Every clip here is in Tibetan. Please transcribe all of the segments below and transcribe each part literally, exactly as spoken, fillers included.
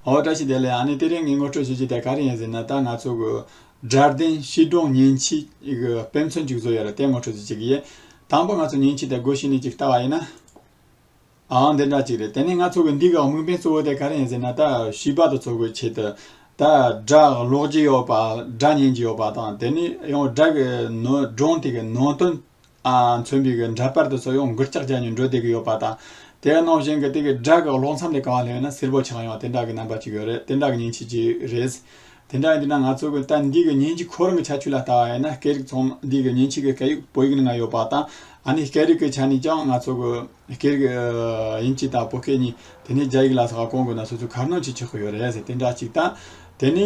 ཨོ་བཀྲ་ཤིས་བདེ་ལེགས། ཨ་ནི་དེ་རིང་ངས་ངོ་སྤྲོད་ཞུ་རྒྱུ་དེ་ག་རེ་ཡིན་ཟེར་ན། ད་ང་ཚོ་གི་སྒྲ་ལྡན་བྱིས་སྒྲུང་མཉེན་ཆས་གི་དཔེ་མཚོན་ཅིག་བཟོ་ཡོད་རེད། དེ་ངོ་སྤྲོད་ཞུ་རྒྱུ་ཡིན། དང་པོ་ང་ཚོ་མཉེན་ཆས་དེ་སྒོ་ཕྱེ་ནས་ཅིག་ལྟ་བ་ཡིན་ན། ཨང་། འདི་འདྲ་ཅིག་རེད། དེ་ནས་ང་ཚོ་གི་འདི་གི་དམིགས་འབེན་གཙོ་བོ་དེ་ག་རེ་ཡིན་ཟེར་ན། ད་བྱིས་པ་དེ་ཚོ་གི་ཆེད་དུ་ད་སྒྲ་ཀློག་རྒྱུ་ཡོད་པ། སྒྲ་ཉན་རྒྱུ་ཡོད་པ་དང་། དེ་ནས་ཡང་སྒྲ་གི་ནོ་སྒྲུང་དེ་གི་ནང་དོན་ཨ་མཚོན་པའི་གི་འདྲ་པར་དེ་ཚོ་ཡང་འགུལ་ལྕག་རྒྱག་ནས་འགྲོ་བསྡད་གི་ཡོད་པ་དང་། དེ་ནང་བཞིན་གི་དེ་གི་སྒྲ་གི་ཀློག་མཚམས་དེ་གང་སླེབས་ན་སེར་པོ་ཆགས་ཡོང་། དེ་འདྲ་གི་རྣམ་པ་ཅིག་ཡོད་རེད། དེ་འདྲ་གི་མཉེན་ཆས་ཅིག་རེད། དེ་འདྲ་ཡིན་དུས་ན་ང་ཚོ་གི་ད་འདི་གི་མཉེན་ཆས་ཁོ་རང་གི་ཁྱད་ཆོས་ལ་ལྟ་བ་ཡིན་ན། སྐད་རིགས་ཚང་མ་འདི་གི་མཉེན་ཆས་གི་སྐད་ཡིག་བོད་ཡིག་ནང་ཡོད་པ་དང་། ཨ་ནི་སྐད་རིགས་གི་ཆ་ནས་ཀྱང་ང་ཚོ་གི་སྐད་རིགས་དབྱིན་ཇི་དང་བོད་སྐད་གཉིས། དེ་ནས་རྒྱ་ཡིག་ལ་སོགས་པ་གང་དགོས་ན་སོ་སོའི་ཁ་སྣོན་བྱེད་ཆོག་གི་ཡོད་རེད་ཟེར། དེ་འདྲ་ཅིག་དང་། དེ་ནས་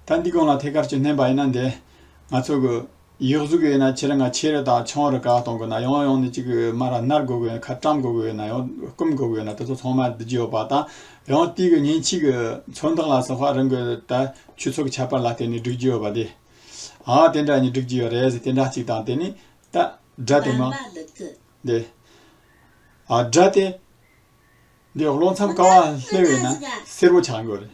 ད་འདི་གང་ལ་ཐད་ཀར་ཅིག་བསྣན་པ་ཡིན་ན། འདི་ང་ཚོ་གི་ཡིག་གཟུགས་ཡིན་ན་ཁྱེད་རང་ང་ཆེ་རུ་དང་ཆུང་རུ་ག་གཏོང་དགོས་ན། ཡང་ཡང་ནས་ཅིག་གི་མར་ནར་དགོས་དགོས་ན། ཁ་བཀྲམ་དགོས་དགོས་ན། ཡང་སྐུམ་དགོས་དགོས་ན། དེ་ཚོ་ཚང་མ་འདི་རྒྱུ་ཡོད་པ་དང་། ཡང་དེའི་གི་མཉེན་ཆས་གི་མཚོན་རྟགས་ལ་སོགས་པ་རང་གི་ད་ཆོས་ཚོགས་ཁྱད་པར་ལ་བརྟེན་ནས་སྒྲིག་རྒྱུ་ཡོད་པ་དེ། ཨ་དེ་འདྲ་ནས་སྒྲིག་རྒྱུ་ཡོད་རེད་ཟེར། དེ་འདྲ་ཅིག་དང་། དེ་ནས་ད་སྒྲ་དེ་མ་འདི། ཨ་སྒྲ་དེ་འདི་ཀློག་མཚམས་ག་བ་སླེབས་ཡོད་ན་སེར་པོ་ཆགས་དགོས་རེད།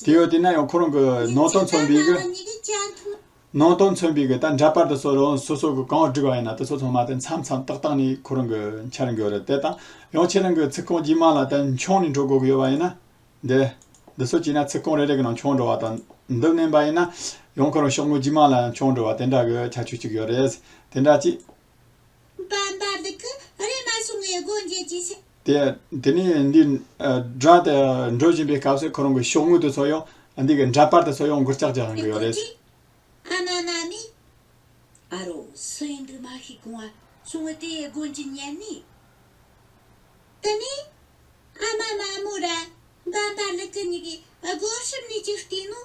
དེ་ཡོད་དེ་ན་ཡང་ཁོ་རང་གི་ནང་དོན་མཚོན་པའི་གི་ནང་དོན་མཚོན་པའི་གི་ད་འདྲ་པར་དེ་ཚོ་རང་སོ་སོ་གི་གང་བསྒྲིགས་པ་ཡིན་ན། དེ་ཚོ་ཚང་མ་དེ་མཚམས་མཚམས་ཏག་ཏག་ནས་ཁོ་རང་གི་འཆར་འགྲོ་རེད། དེ་དང་ཡང་ཁྱེད་རང་གི་ཚིག་རྐང་རྗེས་མ་ལ་ད་མཆོང་ནས་འགྲོ་དགོས་ཀྱི་ཡོད་པ་ཡིན་ན། འདི་འདི་ཚོ་བྱས་ན་ཚིག་རྐང་རེ་རེ་གི་ནང་མཆོང་འགྲོ་བ་དང་། འདི་མནན་པ་ཡིན་ན་ཡང་ཁོ་རང་ཤོག་ངོས་རྗེས་མ་ལ་མཆོང་འགྲོ་བ། དེ་འདྲ་གི་ཁྱད་ཆོས་ཅིག་ཡོད་རེད། དེ་འདྲ་ཅིག་བན་པར་འདི་གི་རེམ་མ་སོང་ངས་སྒོ་འབྱེད་ཀྱི་ཟེར། དེ་དེ་ནས་འདི་ཨ་སྒྲ་དེ་འགྲོ་བཞིན་པའི་སྐབས་སུ་ཁོ་རང་གི་ཤོག་ངོས་དེ་ཚོ་ཡང་། འདི་གི་འདྲ་པར་དེ་ཚོ་ཡང་འགུལ་ལྕག་རྒྱག་གི་ཡོད་རེད། ཨ་མ་མ་མི། ཨ་རོ། སུ་ཡིན་འདུག་མ་ཤེས་གོང་ང་སོང་ངས་དེ་སྒོ་འབྱེད་ཉན་ནི། དེ་ནས་ཨ་མ་མ་མོ་ར་བན་པར་ལི་ཀི་གཉིས་ཀྱིས་སྒོ་ཕྱི་ནས་ཅིག་བལྟས་ནོ།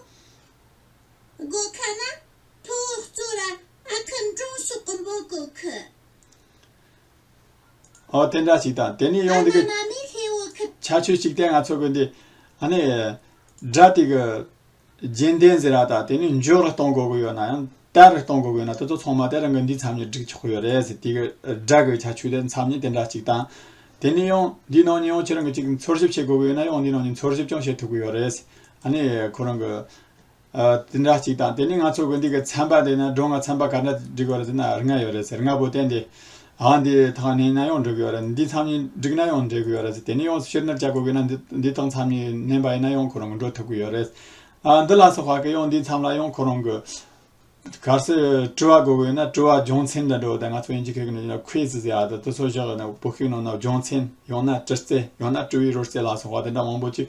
སྒོ་ཁ་ན་ཕོ་བོ་གཙོ་ར་ཨ་ཁུ་འབྲོང་སོགས་ཀྱི་འབོད་གོ་ཁི། ཨོ་དེ་འདྲ་ཞིག་དང་། དེ་ནས་ཡང་འདི་གི་ཨ་མ་མ་མི་ཧེ་བོ་ཁི། ཁྱད་ཆོས་ཤིག་དེ་ང་ཚོ་གི་འདི་ཨ་ནི་སྒྲ་དེ་གི་རྒྱན་ལྡན་ཟེར་བ་དང་། དེ་ནས་མགྱོགས་རུ་གཏོང་དགོས་ཀྱི་ཡོད་ན་ཡང་དལ་རུ་གཏོང་དགོས་ཀྱི་ཡོད་ན། དེ་ཚོ་ཚང་མ་དེ་རང་གི་འདི་མཚམས་ནས་སྒྲིག་ཆོག་གི་ཡོད་རེད་ཟེར། དེ་གི་སྒྲ་གི་ཁྱད་ཆོས་དེ་མཚམས་ནས་དེ་འདྲ་ཞིག་དང་། དེ་ནས་ཡང་འདིའི་ནང་ནས་ཡང་ཁྱེད་རང་གི་ཅིག་འཚོལ་ཞིབ་བྱེད་དགོས་ཀྱི་ཡོད་ན་ཡང་འདིའི་ནང་ནས་འཚོལ་ཞིབ་ཀྱང་བྱེད་ཐུབ་ཀྱི་ཡོད་རེད། ཨ་ནི་ཁོ་རང་གི་ཨ་དེ་འདྲ་གཅིག་དང་། དེ་ནས་ང་ཚོ་གི་འདི་གི་ཚན་པ་དེ་ན་སྒྲུང་ང་ཚན་པ་ག་འདྲ་སྒྲིག་པ་རེད་ཟེར་ན། ལྔ་ཡོད་རེད་ཟེར། ལྔ་པོ་དེ་འདི་ཨ་འདི་ཐག་ཉེ་ན་ཡང་འགྲིག་གི་ཡོད་རེད། འདི་མཚམས་ནས་སྒྲིག་ན་ཡང་འགྲིག་གི་ཡོད་རེད་ཟེར། དེ་ནས་ཡང་ཕྱིར་ནུར་བྱ་དགོས་ཀྱི་ན་འདི་འདི་དང་མཚམས་ནས་མནན་པ་ཡིན་ན་ཡང་ཁོ་རང་གི་འགྲོ་ཐུབ་ཀྱི་ཡོད་རེད། ཨ་འདི་ལ་སོགས་པ་གི་ཡང་འདི་མཚམས་ལ་ཡང་ཁོ་རང་གི་གལ་སྲིད་དྲི་བ་དགོས་ཀྱི་ཡོད་ན་དྲི་བ་རྒྱུ་མཚན་དང་འདྲ་བོ་དང་། ང་ཚོ་དབྱིན་ཇི་སྐད་ཀྱི་ནང་ན་ཁུའི་ཛི་ཟེར་ཡ་དང་། དེ་ཚོ་བཞག་ན་བོད་སྐད་ནང་ན་རྒྱུ་མཚན། ཡང་ན་དྲི་རྩད། ཡང་ན་དྲི་བའི་རོལ་རྩེད་ལ་སོགས་པ་དེ་འདྲ་མང་པོ་ཅིག་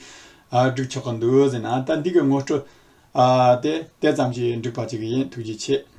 ཨ་སྒྲིག་ཆོག་གི་འདུག་ཟེར་ན། ད་འདི་གི་ངོ་སྤྲོད་ཨ་དེ་དེ་ཙམ་གྱིས་འགྲིག་པ་ཅིག་ཡིན། ཐུགས་རྗེ་ཆེ།